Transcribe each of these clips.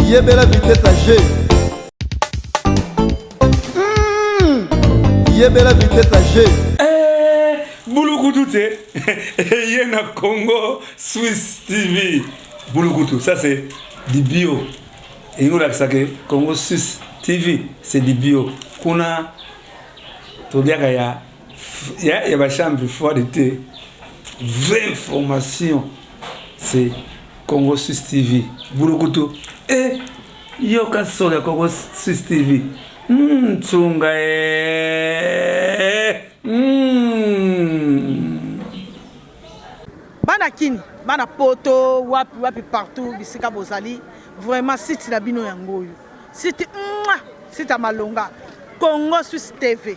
Yebela vitesse ya jeu. Yebela vitesse ya jeu. Eh, bulukutu te ye na Congo Suisse TV bulukutu, ça c'est du bio. Elingi kolakisa ke Congo Suisse TV c'est du bio. Kuna toliaka ya ba chambre froide te. Vraie information c'est Congo Suisse TV bulukutu. Eh, yoka solo ya Congo Suisse TV. Tsunga eh. Bana Kini, bana Poto, wapi wapi partout bisika bozali, vraiment site na bino yango oyo. Site mwa, site ya malonga. Congo Suisse TV.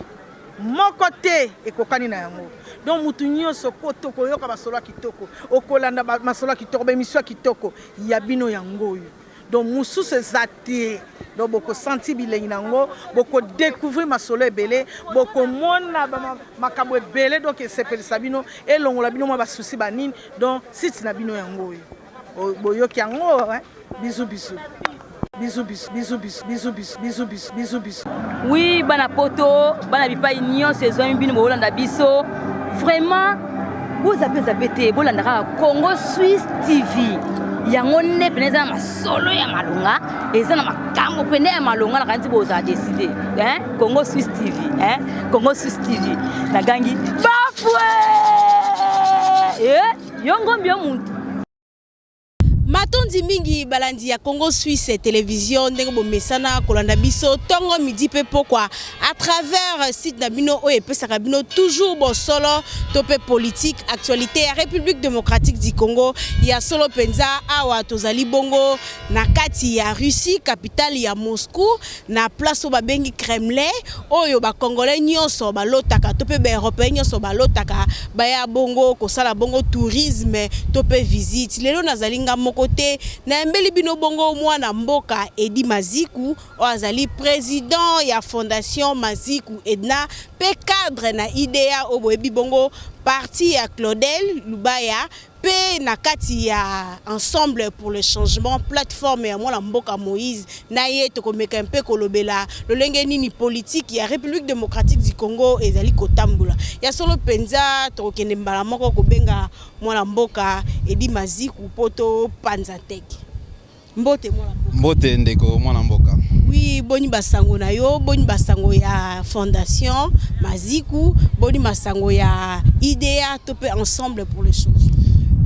Moko te ekokani na yango. Donc mutu nyonso koto koyoka masolo ya kitoko, okolanda masolo ya kitoko, ba émission ya kitoko ya bino yango oyo. Donc mususu eza te. Donc boko sentir bilengi na yango, boko découvrir masolo ebele, boko mona makambo ebele, donc esepelisa bino, elongola bino mwa ba souci ba nini. Donc site na bino yango oyo. Boyoki yango, hein? Bisous bisous. Bisous bisous bisous bisous bisous bisous bisous bisous bisous bisous. Oui, bana Poto, bana bipai nyonso ezwami bino bolanda biso. Vraiment bozape zape te, bolanda kaka Congo Suisse TV. Yango nde pene eza na masolo ya malonga, eza na makambo pene ya malonga na kanti bozala décider, hein? Congo Suisse TV, hein? Congo Suisse TV. Nagangi bafwe! Eh, yo ngombi yo muntu. Matondi mingi balandi ya Congo Suisse Television ndenge bomesana kolanda biso tongo midi pe pokwa à travers site na bino oyo epesaka bino toujours bosolo to pe politique actualité ya République démocratique du Congo. Ya solo penza awa tozali bongo na kati ya Russie, capitale ya Moscou, na place oyo babengi Kremlin, oyo ba Congolais nyonso balotaka to pe ba Européens nyonso balotaka baya bongo kosala bongo tourisme to pe visite. Lelo nazali nga moko te, nayambeli bino bongo mwana mboka Eddy Maziku oyo azali président ya Fondation Maziku Edna pe cadre na IDEA oyo boyebi bongo parti ya Claudel Lubaya pe na kati ya Ensemble pour le changement, plateforme ya mwana mboka Moïse. Na ye tokomeka mpe kolobela lolenge nini politique ya République démocratique du Congo ezali kotambola. Ya solo mpenza tokokende mbala moko kobenga mwana mboka Eddy Maziku po topanza teke. Mbote mwana mboka. Mbote ndeko mwana mboka. Oui, boni basango na yo, boni basango ya Fondation Maziku, boni masango ya IDEA to pe Ensemble pour le changement.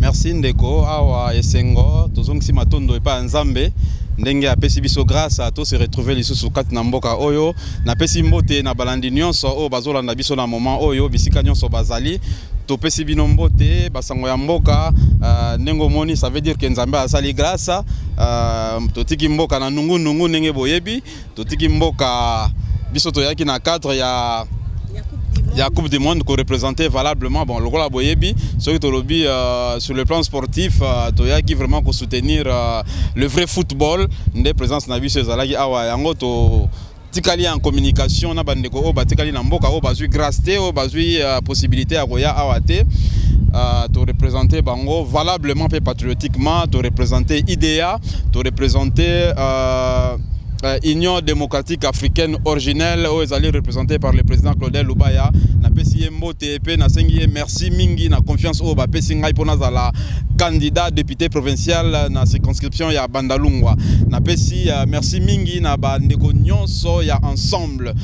Merci ndeko, awa esengo tozongisi matondo epai ya Nzambe ndenge apesi biso grâce to se retrouver lisusu kati na mboka oyo. Napesi mbote na balandi nyonso oyo bazolanda biso na moment oyo bisika nyonso bazali. Topesi bino mbote basango ya mboka. Ndenge omoni, ça veut dire que Nzambe asali grâce. Totiki mboka na nungu nungu ndenge boyebi, totiki mboka biso toyaki na cadre ya Coupe du Monde ko représenter valablement. Bon, lokola boyebi, soki tolobi sur le plan sportif, toyaki vraiment ko soutenir le vrai football nde présence na biso ezalaki awa. Yango to tikali en communication na bandeko oyo batikali na mboka, oyo bazwi grâce te, oyo bazwi possibilité ya koya awa te. To représenter bango valablement pe patriotiquement, to représenter IDEA, to représenter Union démocratique africaine originelle oyo ezali représentée par le président Claudel Lubaya. Napesi ye mbote pe nasengi ye merci mingi na confiance oyo bapesi ngai mpo nazala candidat député provincial na circonscription ya Bandalungwa. Napesi merci mingi na bandeko nyonso ya Ensemble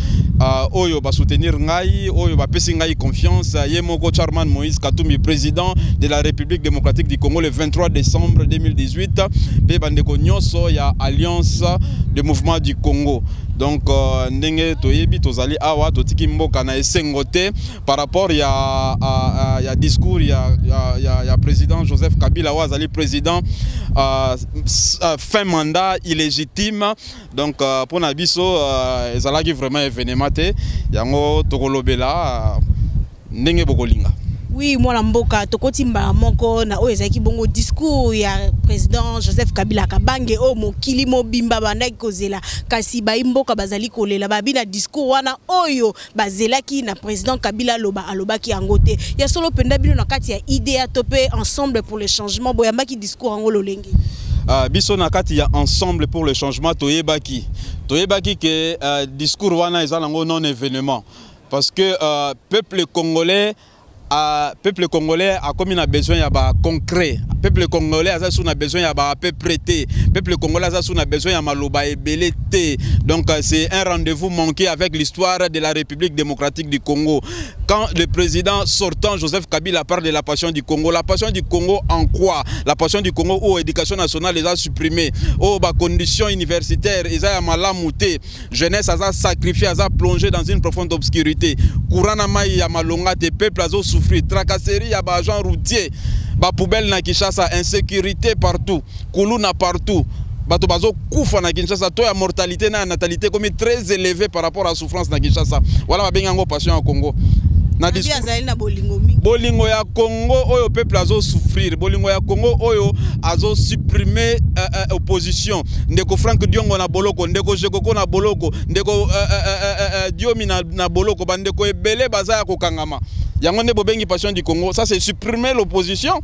oyo basoutenir ngai, oyo bapesi ngai confiance. Ye moko Chairman Moïse Katumbi, président de la République démocratique du Congo le 23 décembre 2018, pe bandeko nyonso ya Alliance de mouvement du Congo. Donc ndenge toyebi tozali awa, totiki mboka na esengo te par rapport ya discours ya président Joseph Kabila oyo azali président fin mandat illégitime. Donc mpona biso ezalaki vraiment événement te, yango tokolobela ndenge bokolinga. Oui, mwana mboka, tokoti mbala moko na oyo ezalaki bongo discours ya président Joseph Kabila Kabange oyo mokili mobimba bandaki kozela, kasi bayi mboka bazali kolela babi na discours wana oyo bazelaki na président Kabila aloba, alobaki yango te. Ya solo mpenza bino na kati ya IDEA to pe Ensemble pour le changement boyambaki discours yango lolenge? Biso na kati ya Ensemble pour le changement, toyebaki ke discours wana eza nango non événement, parce que peuple congolais akomi na besoin ya baconcret. Peuple congolais aza su na besoin ya ba peu près te. Peuple congolais aza su na besoin ya maloba ebele te. Donc c'est un rendez-vous manqué avec l'histoire de la République démocratique du Congo. Quand le président sortant Joseph Kabila parle de la passion du Congo, la passion du Congo en quoi? La passion du Congo où éducation nationale eza supprimée, oyo bacondition universitaire eza ya malamu te, jeunesse aza sacrifié, aza plongé dans une profonde obscurité, courant na mai ya malonga te, peuple azosouffrir, tracasserie ya baagent routier, bapoubelle na Kinshasa, insécurité partout, kuluna partout, bato bazokufa na Kinshasa, taux ya mortalité na ya natalité ekomi très élevé par rapport à souffrance na Kinshasa. Wala babengi yango passion ya Congo? Na azali na bolingo mingi. Bolingo ya Congo oyo peuple azosouffrir, bolingo ya Congo oyo azosupprime opposition, ndeko Frank Diongo na boloko, ndeko Jekoko na boloko, ndeko Diomi na boloko, bandeko ebele baza ya kokangama, yango nde bobengi passion du Congo? Ça, c'est supprimer l'opposition.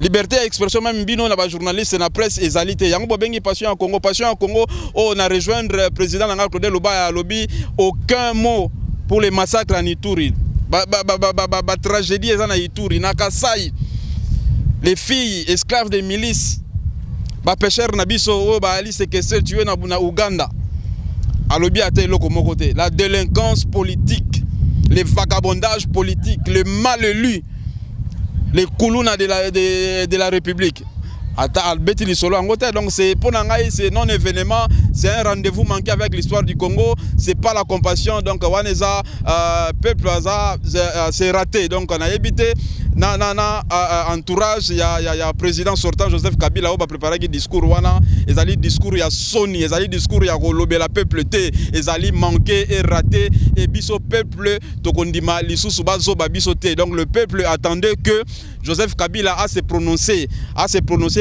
Liberté ya expression, même bino na bajournaliste na presse, ezali te. Yango bobengi passion ya Congo? Passion ya Congo oyo na rejoindre président na nga Claude Lubaya, alobi aucun mot pour les massacres en Ituri, batragédie eza na Ituri, na Kasai, les filles esclaves des milices, bapêcheur na biso oyo baali séquestré, tué na Uganda, alobi ata eloko moko te. La délinquance politique, le vagabondage politique, le mal élu, les kuluna de la République, ata abeti lisolo yango te. Donc c'est, mpo na ngai, c'est non événement, c'est un rendez-vous manqué avec l'histoire du Congo. C'est pas la compassion. Donc wana eza peuple aza, c'est raté. Donc nayebi te na entourage ya président sortant Joseph Kabila oyo bapréparaki discours wana. Ezali discours ya soni, ezali discours ya kolobela peuple te, ezali manqué et raté. Et biso peuple tokondima lisusu bazoba biso te. Donc le peuple attendait que Joseph Kabila a se prononcé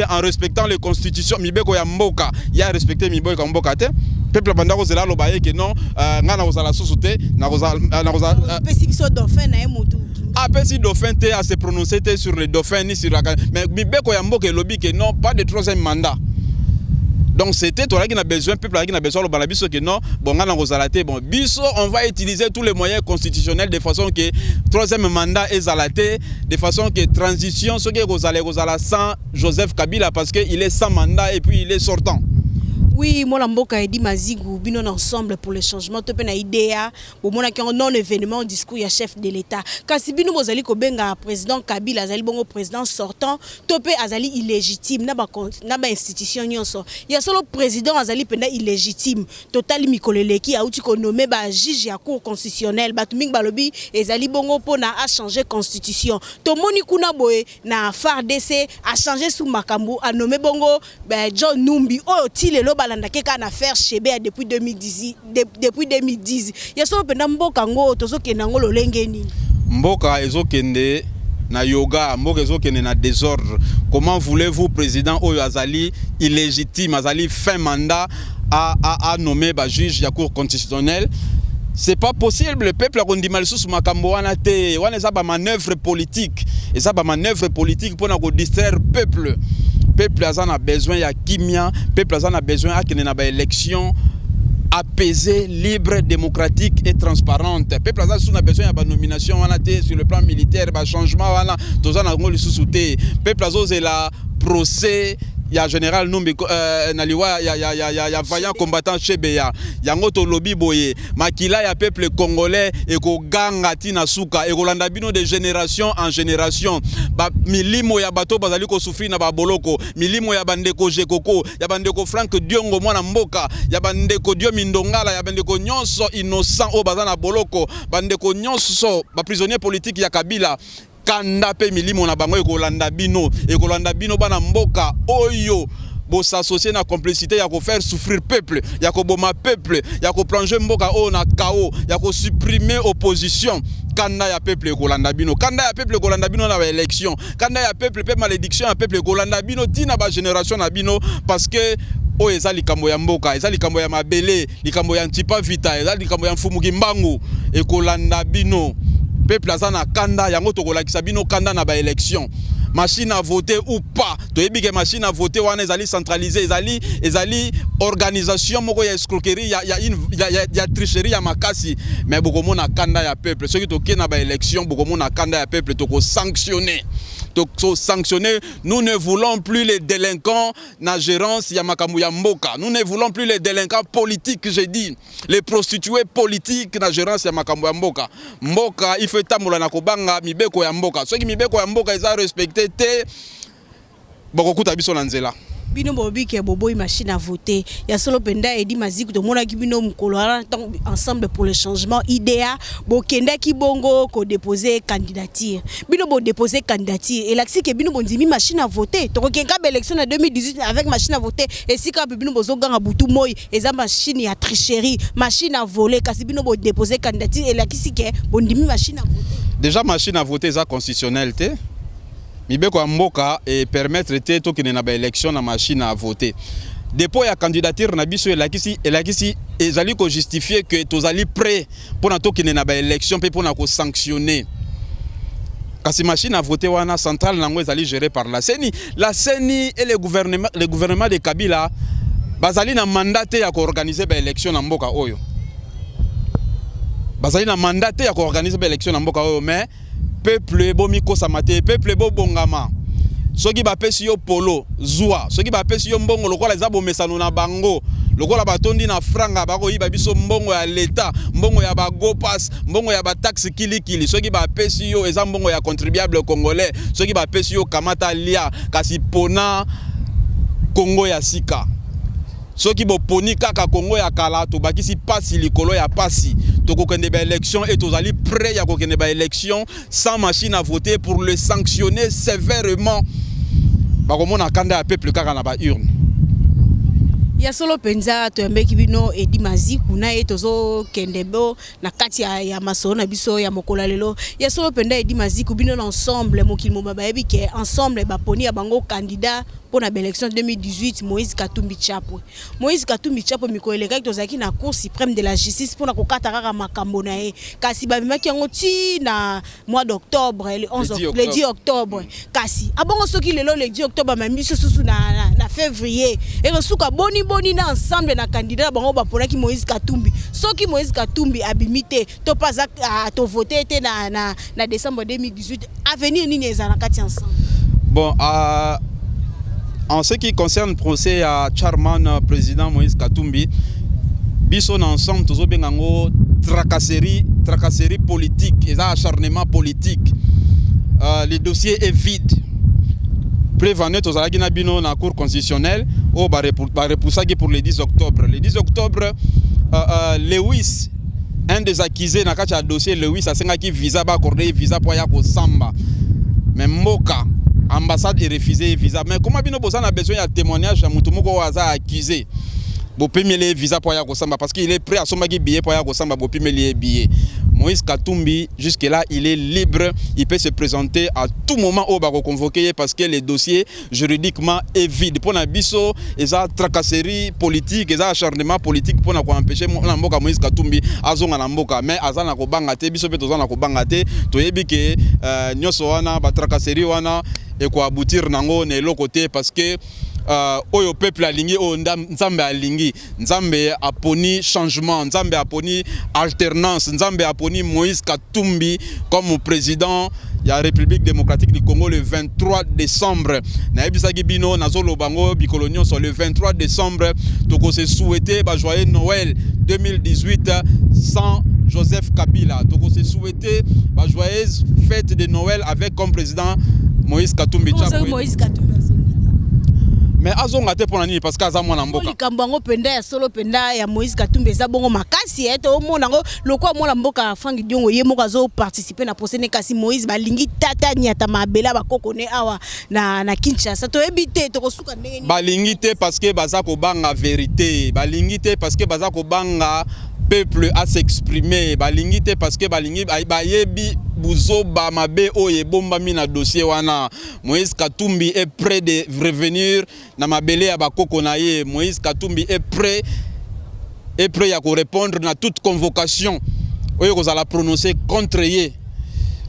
en respectant les constitutions, mibeko ya mboka. Ya respecté mibeko ya mboka te. Peuple banda kozela aloba ye ke non, ngai nakozala susu te, nakozala Apesi biso dauphin na ye motu. Apesi dauphin te, a se prononcer te sur le dauphin ni sur la, mais mibeko ya mboka elobi ke non, pas de troisième mandat. Donc c'était, tozalaki na besoin, peuple azalaki na besoin aloba na biso ke non, bon, ngai nakozala te. Bon, biso on va utiliser tous les moyens constitutionnels de façon que troisième mandat ezala te, de façon que transition, soki ekozala, ekozala sans Joseph Kabila, parce que il est sans mandat et puis il est sortant. Oui, mwana mboka Edi Mazigu, bino na Ensemble pour le changement to mpe na IDEA, bomonaki yango non événement, discours ya chef de l'État. Kasi bino bozali kobenga président Kabila azali bongo président sortant to mpe azali illégitime na bainstitution nyonso. Ya solo, président azali mpenza illégitime? Totali mikolo eleki, auti konommer bajuge ya Cour constitutionnelle. Bato mingi balobi ezali bongo mpona achanger constitution. Tomoni kuna boye na FARDC, achanger su makambo, anommer bongo John Numbi oyo ti lelo balandaki kaka na affaire Chebeya depuis 2010. Depuis 2010, ya solo mpenza, mboka yango tozokende yango lolenge nini? Mboka ezokende na yoga, mboka ezokende na désordre. Comment voulez-vous président oyo azali illégitime, azali fin mandat, a nommé bajuge ya Cour constitutionnelle? C'est pas possible. Le peuple akondima lisusu makambo wana te. Wana eza bamanœuvre politique, eza bamanœuvre politique mpona kodistraire peuple. Peuple aza na besoin ya kimia, peuple aza na besoin akende na baélection apaisée, libre, démocratique et transparente. Peuple aza lisusu na besoin ya banomination wana te. Sur le plan militaire, bachangement wana toza na yango lisusu te. Peuple azozela procès ya général Numbi na liwa ya vaillant combattant Chebeya. Yango tolobi boye: makila ya peuple congolais ekoganga ntina suka, ekolanda bino de génération en génération. Ba milimo ya bato bazali kosouffrir na baboloko, milimo ya bandeko Jekoko, ya bandeko Frank Diongo mwana mboka, ya bandeko Diomi Ndongala, ya bandeko nyonso innocent oyo baza na boloko, bandeko nyonso baprisonnier politique ya Kabila, kanda mpe milimo na bango ekolanda bino, ekolanda bino bana mboka oyo bos'associer na complicité ya kofaire souffrir peuple, ya koboma peuple, ya koplonger mboka oyo na chaos, ya kosupprimer opposition. Kanda ya peuple ekolanda bino, kanda ya peuple ekolanda bino na baélection, kanda ya peuple mpe malédiction ya peuple ekolanda bino ntina bagénération na bino, parce que oyo eza likambo ya mboka, eza likambo ya mabele, likambo ya Ntipa Vita, eza likambo ya Mfumuki Mbangu, ekolanda bino. Peuple aza na kanda, yango tokolakisa bino kanda na baélection. Machine à voter ou pas, toyebi ke machine à voter wana ezali centralisé, ezali organisation moko ya escroquerie, ya tricherie ya makasi. Mais bokomona kanda ya peuple soki tokei na baélection. Bokomona kanda ya peuple, tokosanctionner, tokosanctionner. Nous ne voulons plus les délinquants na gérance ya makambo ya mboka. Nous ne voulons plus les délinquants politiques, j'ai dit les prostituées politiques na gérance ya makambo ya mboka. Mboka, il faut etambola na kobanga mibeko ya mboka. Soki mibeko ya mboka eza respecté te, bokokuta biso na nzela. Bino bolobi ke boboyi machine à voter. Ya solo mpenza, Eddy Maziku, tomonaki bino mokolo wana ntango Ensemble pour le changement, IDEA, bokendaki bongo kodépose candidature. Bino bodépose candidature, elakisi ke bino bondimi machine à voter. Tokokenka baélection na 2018 avec machine à voter, esika mpe bino bozoganga butu moi eza machine ya tricherie, machine à voler, kasi bino bodépose candidature, elakisi ke bondimi machine à voter. Déjà, machine à voter eza constitutionnel te. Mibeko ya mboka epermettre te tokende na baélection na machine à voter. Dépôt ya candidature na biso elakisi, ezali kojustifie ke tozali prêt mpona tokende na baélection mpe mpona kosanctionner. Kasi machine à voter wana, centrale nango ezali géré par la CENI. La CENI et le gouvernement de Kabila bazali na mandat te ya koorganiser baélection na mboka oyo. Bazali na mandat te ya koorganiser baélection na mboka oyo. Mais peuple, bomikosama te. Peuple, bobongama. Soki bapesi yo polo, zwa. Soki bapesi yo mbongo, lokola eza bomesano na bango, lokola batondi na franga, bakoyiba biso mbongo ya leta, mbongo ya bago pass, mbongo ya bataxe kilikili. Soki bapesi yo, eza mbongo ya contribuable congolais. Soki bapesi yo, kamata, lia, kasi pona Kongo ya sika. Soki boponi kaka Kongo ya kala, tobakisi pasi likolo ya pasi. Tokokende baélection et tozali prêt ya kokende baélection sans machine à voter pour le sanctionner sévèrement. Bakomona kanda ya peuple kaka na baurne. Ya solo mpenza, toyambeki bino Eddy Maziku na ye, tozokende bo na kati ya masolo na biso ya mokolo ya lelo. Ya solo mpenza, Eddy Maziku, bino na Ensemble, mokili mobimba bayebi ke Ensemble baponi ya bango candidat mpo na baélection 2018, Moïse Katumbi Chapwe. Moïse Katumbi Chapwe, mikolo elekaki tozalaki na Cour suprême de la justice mpona kokata kaka makambo na ye, kasi bamemaki yango ti na mois d'octobre, le 11, le 10 octobre. Kasi abongo soki lelo le 10 octobre amemi biso susu na février, ekosuka boni boni na Ensemble na candidat na bango baponaki, Moïse Katumbi? Soki Moïse Katumbi abimi te to mpe aza tovote te na décembre 2018, avenir nini ezala na kati Ensemble? Bon, en ce qui concerne procès ya chairman président Moïse Katumbi, biso na Ensemble tozobenga yango tracasserie, tracasserie politique, eza acharnement politique. Le dossier est vide. Preuve ane, tozalaki na bino na Cour constitutionnelle oyo barepoussaki pour le 10 octobre. Le 10 octobre, Lewis, un des accusés na kati ya dossier Lewis, asengaki visa, baaccorde ye visa mpo aya kosamba, mais mboka ambassade erefuse ye visa. Mais comment bino boza na besoin ya témoignage ya motu moko oyo aza accusé? Bopimeli ye visa mpo aya kosamba parce qu'il est prêt, asombaki billet mpo aya kosamba, bopimeli ye billet. Moïse Katumbi, jusque là, il est libre, il peut se présenter à tout moment oyo bakoconvoquer ye parce que le dossier juridiquement est vide. Mpona biso, eza tracasserie politique, eza acharnement politique mpona koempêcher na mboka Moïse Katumbi azonga na mboka. Mais aza na kobanga te, biso mpe toza na kobanga te. Toyebi ke nyonso wana, batracasserie wana, ekoaboutir nango na eloko te parce que oyo peuple alingi, oyo Nzambe alingi. Nzambe aponi changement, Nzambe aponi alternance, Nzambe aponi Moïse Katumbi comme président ya République démocratique du Congo le 23 décembre. Nayebisaki bino, nazoloba ngo bikolo nyonso, le 23 décembre tokose souhaiter bajoyeux Noël 2018 sans Joseph Kabila. Tokose souhaiter bajoyeuse fête de Noël avec comme président Moïse Katumbi. Moïse Katumbi. Mais azonga te mpo na nini? Parce que aza mwana mboka. Likambo yango mpenza, ya solo mpenza, ya Moïse Katumbi eza bongo makasi ete omona yango lokola mwana mboka Frank Diongo ye moko azoparticipe na procès ne, kasi Moïse balingi tata nyata mabele bakoko ne awa na Kinshasa. Toyebi te tokosuka ndenge nini. Balingi te parce que baza kobanga vérité. Balingi te parce que baza kobanga peuple à s'exprimer. Balingi te parce que balingi, bayebi buzoba mabe oyo ebombami na dossier wana. Moïse Katumbi est prêt de revenir na mabele ya bakoko na ye. Moïse Katumbi est prêt ya korépondre na toute convocation oyo kozala prononcé contre ye.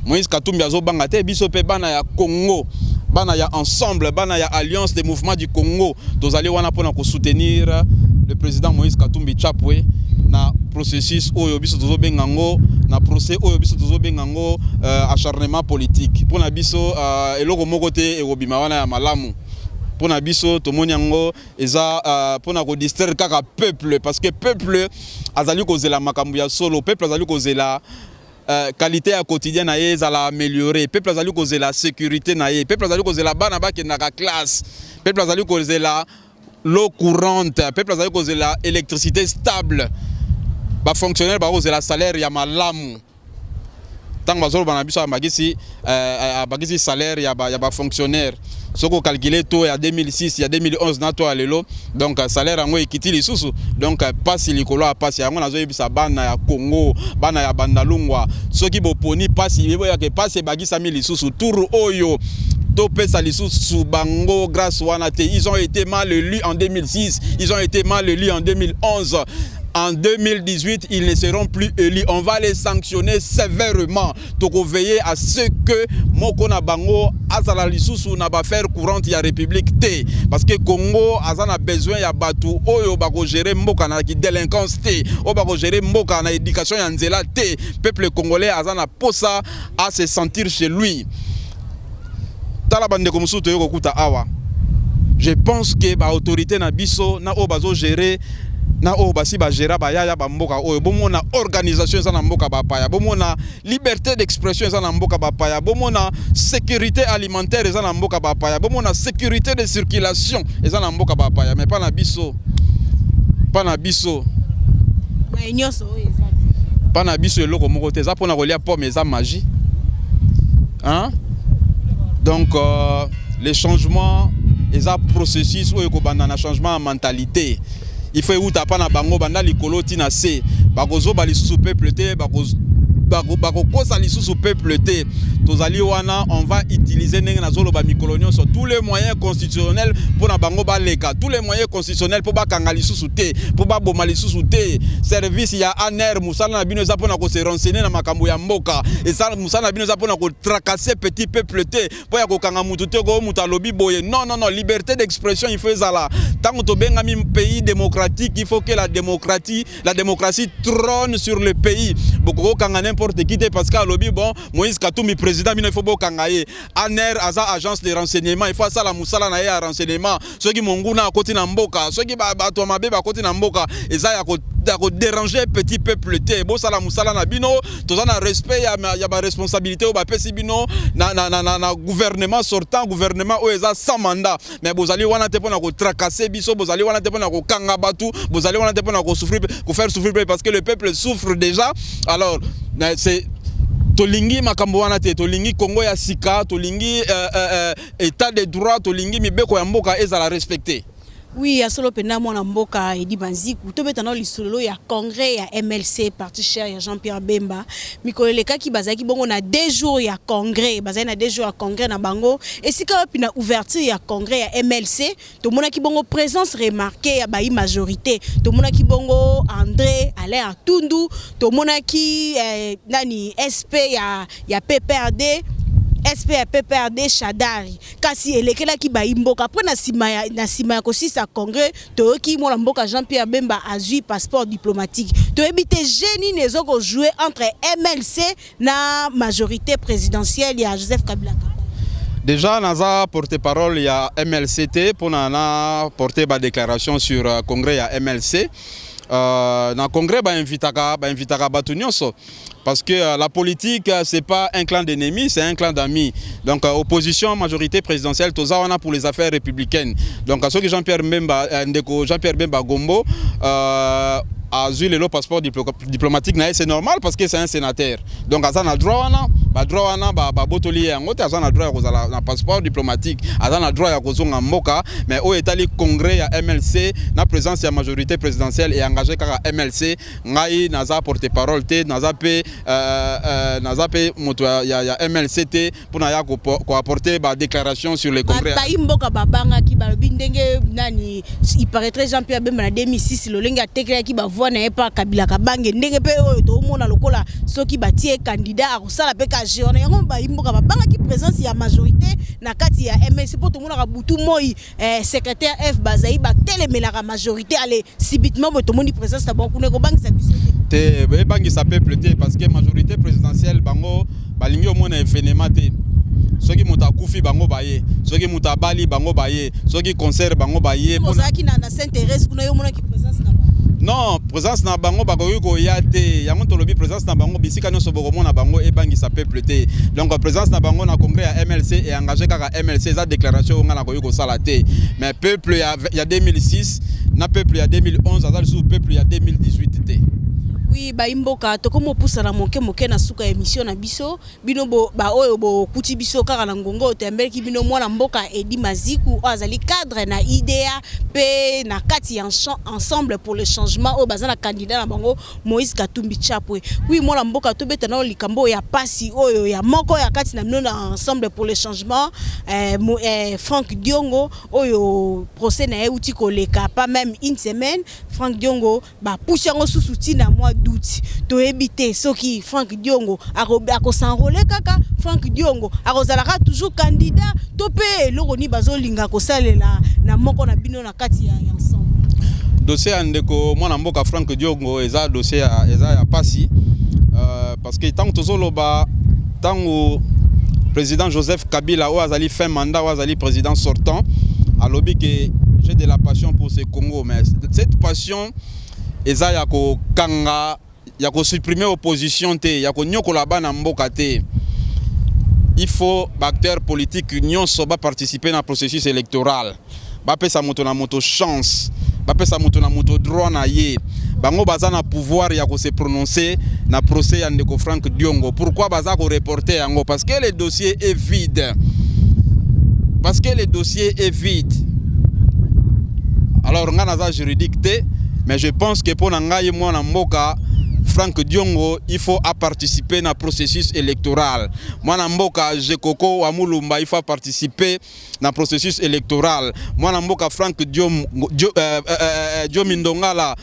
Moïse Katumbi azobanga te. Biso mpe bana ya Congo, Bana ya Ensemble, bana ya Alliance des mouvements du Congo, tozali wana mpona kosoutenir le président Moïse Katumbi Chapwe na processus oyo biso tozobenga yango, na procès oyo biso tozobenga yango acharnement politique. Mpona biso, eloko moko te ekobima wana ya malamu. Mpona biso, tomoni yango eza mpona kodistraire kaka peuple, parce que peuple azali kozela makambo ya solo. Peuple azali kozela qualité ya quotidien na ye ezala amélioré. Peuple azali kozela sécurité na ye. Peuple azali kozela bana bakendaka classe. Peuple azali kozela l'eau courante. Peuple azali kozela électricité stable. Bafonctionnaire bakozela salaire ya malamu. Ntango bazoloba na biso, abakisi salaire ya bafonctionnaire, soki ocalculer taux ya 2006, ya 2011 na taux ya lelo, donc salaire yango ekiti lisusu. Donc pasi likolo ya pasi. Yango nazoyebisa bana ya Congo, bana ya Bandalungwa, soki boponi pasi, eboyaka pasi ebakisami lisusu. Tour oyo, topesa lisusu bango grâce wana te. Ils ont été mal élus en 2006, ils ont été mal élus en 2011. En 2018, ils ne seront plus élus. On va les sanctionner sévèrement. Veiller à ce que moko na bango azala lisusu na baaffaire courante ya République te, parce que Congo aza na besoin ya bato oyo bakogérer mboka na délinquance te, oyo bakogérer mboka na éducation ya nzela te. Peuple congolais aza na posa à se sentir chez lui. Tala bandeko mosusu toyei kokuta awa. Je pense que baautorité na biso, na oyo bazogérer, na oyo basi bagéra, bayaya bamboka oyo, bomona organisation eza na mboka bapaya, bomona liberté d'expression eza na mboka bapaya, bomona sécurité alimentaire eza na mboka bapaya, bomona sécurité de circulation eza na mboka bapaya. Mais mpa na biso, mpa na biso, nyonso oyo eza mpa na biso, eloko moko te eza. Mpona kolia pomme eza magie, hein? Donc les changements eza processus oyo ekobanda na changement ya mentalité. Il faut euta mpa na bango, banda likolo ntina se. Bakozoba lisusu peuple te, bakokosa lisusu peuple te. Tozali wana, on va utiliser, ndenge nazoloba mikolo nyonso, tous les moyens constitutionnels mpona bango baleka, tous les moyens constitutionnels mpo bakanga lisusu te, mpo baboma lisusu te. Service ya ANR, mosala na bino eza mpona kose renseigner na makambo ya mboka. Mosala na bino eza mpona kotracasser petit peuple te, mpo ya kokanga mutu te ko mutu alobi boye. Non, non, non. Liberté d'expression, il faut ezala. Ntango tobengami pays démocratique, il faut que la démocratie trône sur le pays. Bokokokanga n'importe qui te parce que alobi bon, Moïse Katumbi président bino, il faut bokanga ye. ANR aza agence de renseignement, il faut asala mosala na ye ya renseignement. Soki monguna akoti na mboka, soki bato ya mabe bakoti na mboka, eza ya kodéranger petit peuple te. Bosala mosala na bino. Toza na respect ya baresponsabilité oyo bapesi bino na gouvernement sortant, gouvernement oyo eza sans mandat. Mais bozali wana te mpona kotracasser biso, bozali wana te mpona kokanga bato, bozali wana te mpona kosouffrir, kofaire souffrir, parce que le peuple souffre déjà. Alors c'est tolingi makambo wana te. Tolingi Congo ya sika, tolingi état de droit, tolingi mibeko ya mboka ezala respecté. Oui, ya solo mpenza, mwana mboka Edi Banziku. Tobeta na lisolo ya congrès ya MLC, parti cher ya Jean-Pierre Bemba. Mikolo elekaki, bazalaki bongo na 2 jours ya congrès, bazali na 2 jours ya congrès na bango. Esika wapi na ouverture ya congrès ya MLC, tomonaki bongo présence remarquée ya bayi majorité. Tomonaki bongo André Alain Atundu, tomonaki nani, SP ya PPRD, SP ya PPRD Shadari. Kasi elekelaki bayi mboka mpo na nsima ya kosisa congrès, toyoki mwana mboka Jean-Pierre Bemba azwi passeport diplomatique. Toyebi te jeu nini ezokojouer entre MLC na majorité présidentielle ya Joseph Kabila. Déjà, naza porte-parole ya MLC te mpona na porter badéclaration sur congrès ya MLC. Na congrès, bainvitaka bato nyonso, parce que la politique, c'est pas un clan d'ennemis, c'est un clan d'amis. Donc opposition, majorité présidentielle, toza wana pour les affaires républicaines. Donc soki Jean-Pierre Bemba, ndeko Jean-Pierre Bemba Gombo azwi lelo passeport diplomatique na ye, c'est normal, parce que c'est un sénateur. Donc aza na droit wana. Badroit wana babotoli ye yango te. Aza na droit ya kozala na passeport diplomatique, aza na droit ya kozonga mboka. Mais oyo etali congrès ya MLC na présence ya majorité présidentielle e engagé kaka MLC. Ngai naza porte parole te, naza mpe moto ya MLC te mpona ya koapporter badéclaration sur le congrès. Bayi mboka babangaki, balobi Ndenge nani, il paraîtrait Jean Pierre Bemba na 2006, lolenge atekelaki bavoix na ye mpa Kabila Kabange, ndenge mpe oyo toomona lokola soki batie candidat akosala mpe ka wana yango. Bayimboka babangaki présence ya majorité na kati ya MLC, mpo tomonaka butu moi secrétaire F bazali batelemelaka majorité. Ale subitement boye tomoni présence na bango kuna, ekobangisa biso te? Te, ebangisa peuple te, parce que majorité présidentielle, bango balingi omona événement te. Soki moto akufi, bango baye. Soki moto abali, bango baye. Soki concert, bango baye. Ozalaki na Sainte Thérèse kuna, yo omonaki présence na bango? Non, présence na bango, bakoki koya te. Yango tolobi, présence na bango bisika nyonso bokomona bango ebangisa peuple te. Donc présence na bango na congrès ya MLC eengage kaka MLC. Eza déclaration oyo ngai nakoki kosala te, mais peuple ya 2006 na peuple ya 2011 aza lisusu peuple ya 2018 te. Oui, bayimboka, tokomi opusana moke moke na suka ya émission na biso. Bino baoyo bokuti biso kaka na ngongo oyo, toyambelaki bino mwana mboka Edi Maziku, oyo azali cadre na IDEA mpe na kati ya Ensemble pour le changement, oyo baza na candidat na bango Moïse Katumbi Chapwe. Oui, mwana mboka, tobeta nano likambo oyo ya pasi, oyo ya moko ya kati na bino na Ensemble pour le changement, Frank Diongo, oyo procès na ye euti koleka pas même une semaine. Frank Diongo, bapusi yango susu ntina mois d'août. Toyebi te soki Frank Diongo akos'enrôler kaka, Frank Diongo akozalaka toujours candidat, to mpe eloko nini bazolinga kosalela na moko na bino na kati ya Ensemble. Dossier ya ndeko mwana mboka Frank Diongo eza dossier eza ya pasi, parce que ntango tozoloba, ntango président Joseph Kabila, oyo azali fin mandat, oyo azali président sortant, alobi ke j'ai de la passion pour ce Congo, mais cette passion eza ya kokanga, ya kosupprimer opposition te, ya konyokola bana mboka te. Il faut baacteur politique nyonso baparticiper na processus électoral, bapesa moto na moto chance, bapesa moto na moto droit na ye. Bango baza na pouvoir ya kose prononcer na procès ya ndeko Frank Diongo. Pourquoi baza koreporter yango? Parce que le dossier est vide, parce que le dossier est vide. Alors nga naza juridique te, mais je pense que mpo na ngai, mwana mboka Frank Diongo, il faut participer na processus électoral. Mwana mboka Jekoko wa Mulumba, il faut participer na processus électoral. Mwana mboka Frank Diomi Ndongala,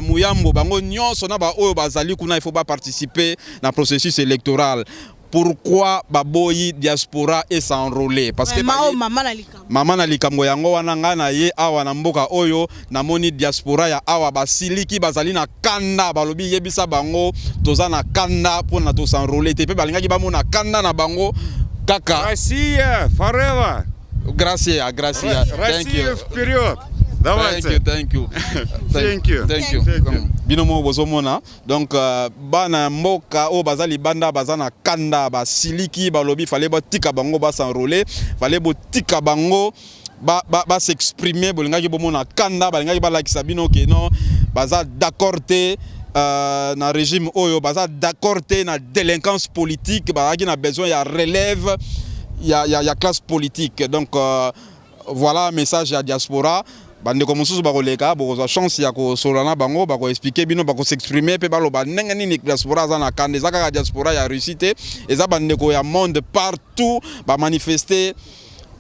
Muyambo, bango nyonso na baoyo bazali kuna, il faut baparticiper na processus électoral. Pourquoi baboyi diaspora es'enrôler? Parce que mama na likambo. Mama na likambo yango wana. Ngai na ye awa na mboka oyo, namoni diaspora ya awa basiliki, bazali na kanda. Balobi yebisa bango toza na kanda mpona tos'enrôler te, mpe balingaki bamona kanda na bango kaka. Россия forever! Gracias, gracias. Thank you. Вперед! Давайте. Thank you, thank you. Thank you. Thank you. Thank you. Bino moko bozomona. Donc bana mboka oyo baza libanda baza na kanda, basiliki, balobi fallait batika bango bas'enrôler, fallait botika bango bas'exprimer. Bolingaki bomona kanda, balingaki balakisa bino ke non, baza d'accord te na régime oyo, baza d'accord te na délinquance politique, bazalaki na besoin ya relève ya classe politique. Donc voilà message ya diaspora. Bandeko mosusu bakoleka, bokozwa chance ya kosolola na bango, bakoexpliquer bino, bakos'exprimer mpe baloba ndenge nini diaspora aza na kanda. Eza kaka diaspora ya Russie te, eza bandeko ya monde partout bamanifester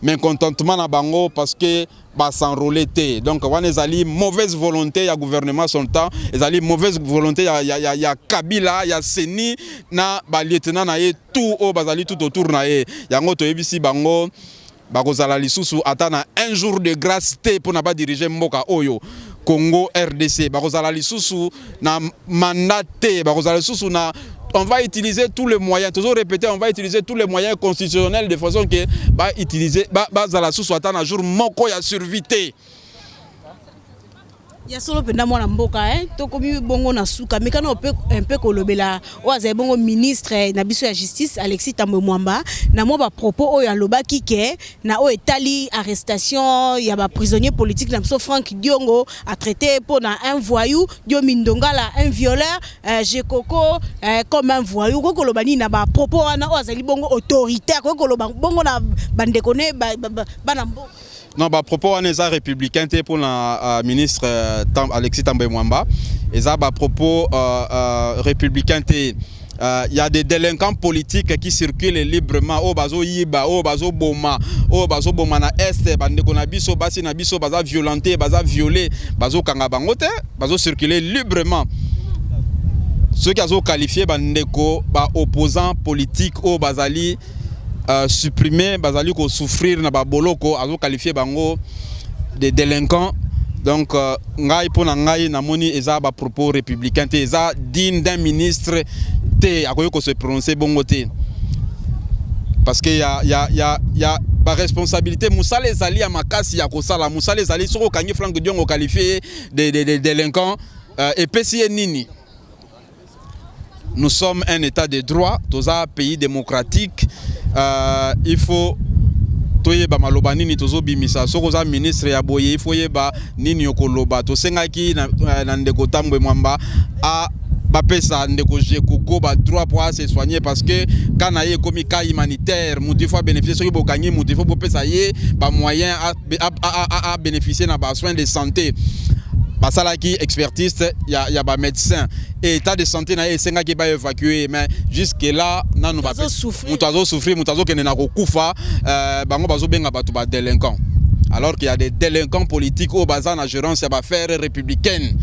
mécontentement na bango parce que bas'enrôler te. Donc wana ezali mauvaise volonté ya gouvernement sortant, ezali mauvaise volonté ya Kabila, ya CENI na balieutenant na ye tout oyo bazali tout autour na ye. Yango toyebisi bango, bakozala lisusu ata na un jour de grâce te mpona badiriger mboka oyo Congo RDC. Bakozala lisusu na mandat te, bakozala lisusu na, on va utiliser tous les moyens, toujours répéter, on va utiliser tous les moyens constitutionnels de façon que ba utiliser bazala lisusu ata na jour moko ya survie te. Ya solo mpenza, mwana mboka, tokomi bongo na suka. Mekana mpe kolobela oyo azali bongo ministre na biso ya justice, Alexis Tambwe Mwamba, na mwa bapropos oyo alobaki ke na oyo etali arrestation ya baprisonnier politique na biso Frank Diongo, atraité mpo na un voyou Diomi Ndongala, un violeur, Jekoko comme un voyou. Okoki koloba nini na bapropos wana oyo azali bongo autoritaire? Okoki koloba bongo na bandeko ne bana mboka? Non, bapropos wana eza républicain te mpona ministre Alexis Tambwe Mwamba. Eza bapropos républicain te. Il y a des délinquants politiques qui circulent librement, oyo bazoyiba, oyo bazoboma, oyo bazoboma na Est, bandeko na biso, basi na biso baza violenté, baza violé, bazokanga bango te, bazocirculer librement. Soki azoqualifier bandeko baopposant politique oyo bazali supprimer, bazali kosouffrir na baboloko, azoqualifier bango des délinquants, donc ngai, mpo na ngai, namoni eza bapropos républicain te, eza digne d'un ministre te. Akoki kose prononcer bongo te, parce que ya baresponsabilité, mosala ezali ya makasi ya kosala, mosala ezali. Soki okangi Frank Diongo, oqualifier ye de délinquant, epesi ye nini? Nous sommes un État de droit, toza pays démocratique. Il faut toyeba maloba nini tozobimisa. Soki oza ministre ya boye, il faut oyeba nini okoloba. Tosengaki na ndeko Tambwe Mwamba a bapesa ndeko Jekoko badroit po ase soigner, parce que ka na ye ekomi cas humanitaire. Mutu il faut abénéficier. Soki bokangi mutu, il faut bopesa ye bamoyen abénéficier na basoin de santé. Basalaki expertise ya bamédecin et état de santé na ye esengaki baévacuer, mais jusque là nanu moto azosouffrir, moto azokende na kokufa, bango bazobenga bato badélinquant, alors qu'il y a des délinquants politiques oyo baza na gérance ya baaffaire républicaine,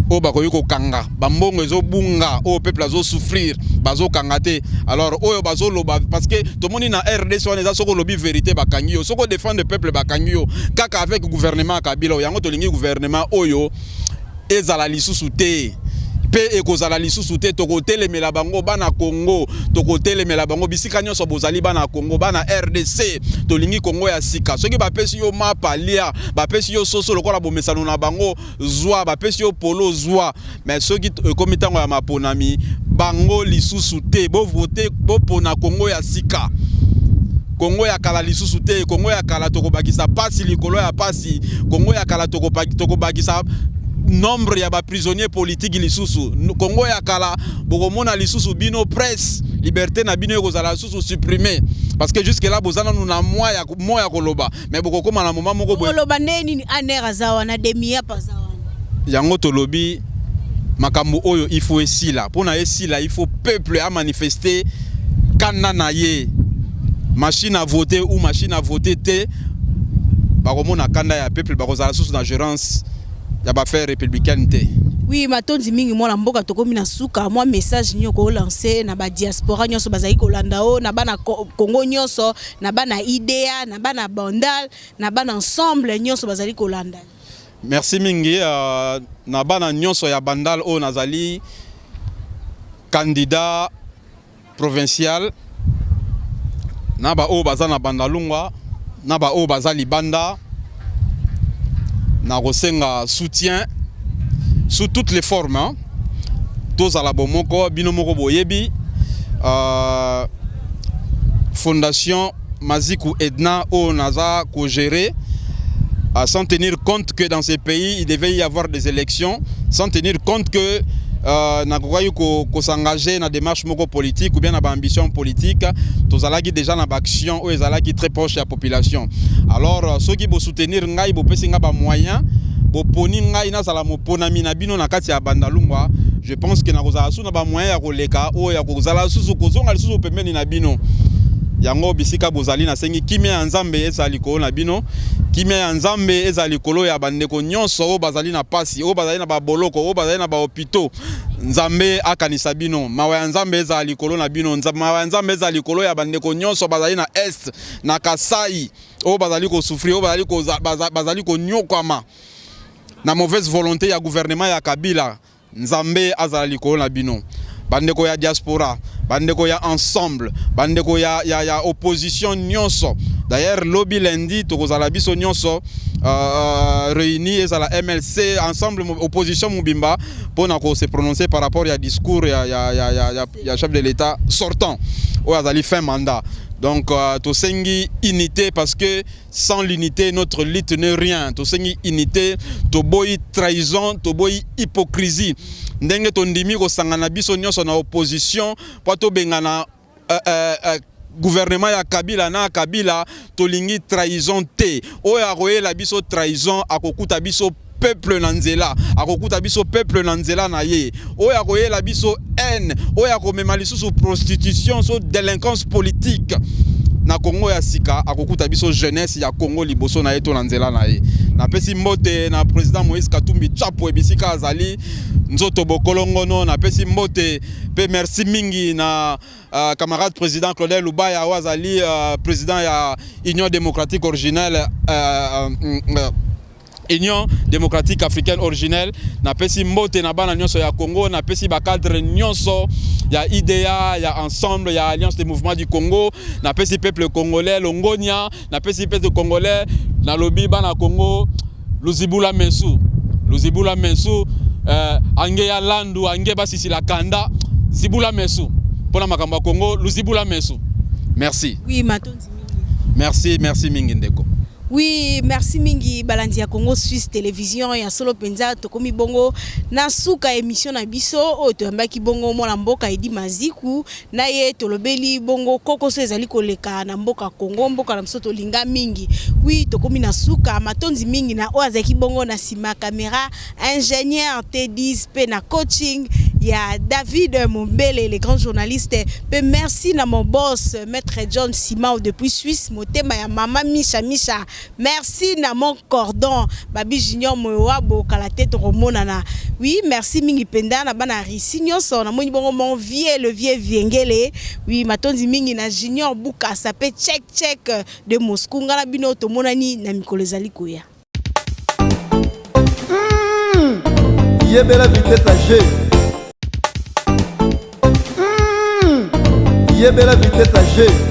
oyo bakoki kokanga. Bambongo ezobunga, oyo peuple azosouffrir, bazokanga te. Alors oyo bazoloba, parce que tomoni na RDC wana eza soki olobi vérité, bakangi yo, soki odéfendre peuple, bakangi yo, kaka avec gouvernement ya Kabila. Yango tolingi gouvernement oyo ezala lisusu te, mpe ekozala lisusu te. Tokotelemela bango, bana Congo, tokotelemela bango bisika nyonso bozali, bana Congo, bana RDC. Tolingi Congo ya sika. Soki bapesi yo mapa, lia. Bapesi yo soso lokola bomesano na bango, zwa. Bapesi yo polo, zwa. Mais soki ekomi ntango ya maponami, bango lisusu te. Bovote, bopona Congo ya sika. Kongo ya kala lisusu te. Kongo ya kala, tokobakisa pasi likolo ya pasi. Kongo ya kala, tokobakisa nombre ya baprisonnier politique lisusu. Kongo ya kala, bokomona lisusu bino presse, liberté na bino ekozala lisusu supprime, parce que jusque là boza nanu na mwa ya koloba, mais bokokóma na moment moko boye. Oloba nde nini? ANR aza wana, DEMIAP aza wana. Yango tolobi, makambo oyo il faut esila. Mpona esila, il faut peuple amanifester kanda na ye. Machine à voter ou machine à voter te, bakomona kanda ya peuple, bakozala susu na gérance ya baaffaire républicaine te. Oui, matondi mingi, mwana mboka. Tokomi na suka. Mwa message nini okolancer na badiaspora nyonso bazali kolanda o, na bana Congo nyonso, na bana IDEA, na bana Bandal, na bana ensemble nyonso bazali kolanda? Merci mingi. Na bana nyonso ya Bandal oyo nazali candidat provincial, na baoyo baza na Bandalungwa, na baoyo baza libanda, na kosenga soutien sous toutes les formes, hein. Tozala bomoko. Bino moko boyebi fondation Maziku Edna oyo naza kogérer, sans tenir compte que dans ces pays il devait y avoir des élections, sans tenir compte que nakokaki kos'engager na démarche moko politique ou bien na baambition politique. Tozalaki déjà na baaction oyo ezalaki très proche ya population. Alors soki bosoutenir ngai, bopesi ngai bamoyen, boponi ngai nazala moponami na bino na kati ya Bandalungwa, je pense que nakozala su na bamoyen ya koleka oyo ya kozala susu, kozonga lisusu pembeni na bino. Yango bisika bozali, nasengi kimia ya Nzambe ezala likolo na bino, kimia ya Nzambe ezala likolo ya bandeko nyonso oyo bazali na pasi, oyo bazali na baboloko, oyo bazali na bahôpitaux. Nzambe akanisa bino. Mawa ya Nzambe ezala likolo na bino. Mawa ya Nzambe ezala likolo ya bandeko nyonso bazali na Est, na Kasai, oyo bazali kosouffrir, oyo bazali konyokwama na mauvaise volonté ya gouvernement ya Kabila. Nzambe azala likolo na bino. Bandeko ya diaspora, bandeko ya ensemble, bandeko ya opposition nyonso. D'ailleurs lobi lundi tokozala biso nyonso réunis, ezala MLC, ensemble, opposition mobimba, mpona kose prononcer par rapport ya discours ya chef de l'État sortant oyo azali fin mandat. Donc tosengi unité, parce que sans l'unité, notre lutte n'est rien. Tosengi unité, toboyi trahison, toboyi hypocrisie. Ndenge tondimi kosangana biso nyonso na opposition mpo tobengana gouvernement ya Kabila na Kabila, tolingi trahison te. Oyo akoyela biso trahison, akokuta biso peuple na nzela, akokuta biso peuple na nzela na ye. Oyo akoyela biso haine, oyo akomema lisusu prostitution so délinquance politique na Congo ya sika, akokuta biso jeunesse ya Congo liboso na ye to na nzela na ye. Napesi mbote na président Moïse Katumbi Chapwe bisika azali, nzoto bokolongono. Napesi mbote mpe merci mingi na camarade président Claudel Lubaya oyo azali président ya Union démocratique originelle, Union démocratique africaine originelle. Napesi mbote na bana nyonso ya Congo, napesi bacadre nyonso ya IDEA, ya Ensemble, ya Alliance des mouvements du Congo. Napesi peuple congolais longonia, napesi peuple congolais, nalobi bana Congo, luzibula mesu, luzibula mesu, ange ya landu ange basisila kanda zibula mesu mpona makambo ya Congo, luzibula mesu. Merci. Oui, matondi mingi. Merci, merci mingi ndeko. Oui, merci mingi balandi ya Congo Suisse Télévision. Ya solo mpenza, tokomi bongo na suka émission na biso oyo toyambaki bongo mwana mboka Edi Maziku. Na ye tolobeli bongo kokoso ezali koleka na mboka Congo, mboka na biso tolinga mingi. Oui, tokomi na suka. Matondi mingi na oyo azalaki bongo na nsima caméra, ingénieur T10, mpe na coaching ya David Mombele, le grand journaliste. Mpe merci na mon boss, maître John Simao depuis Suisse, motema ya mama Misha Misha. Merci na mon cordon Babi Junior Moyoabo, kala te tokomonana. Oui, merci mingi mpenza na bana Risi nyonso. Namoni bongo mon vieux, le vieux Viengele. Oui, matondi mingi na Junior Bukasa mpe Check Check de Moscou. Nga na bino tomonani na mikolo ezali koya. Yebela vitesse ya G. Yebela vitesse ya G.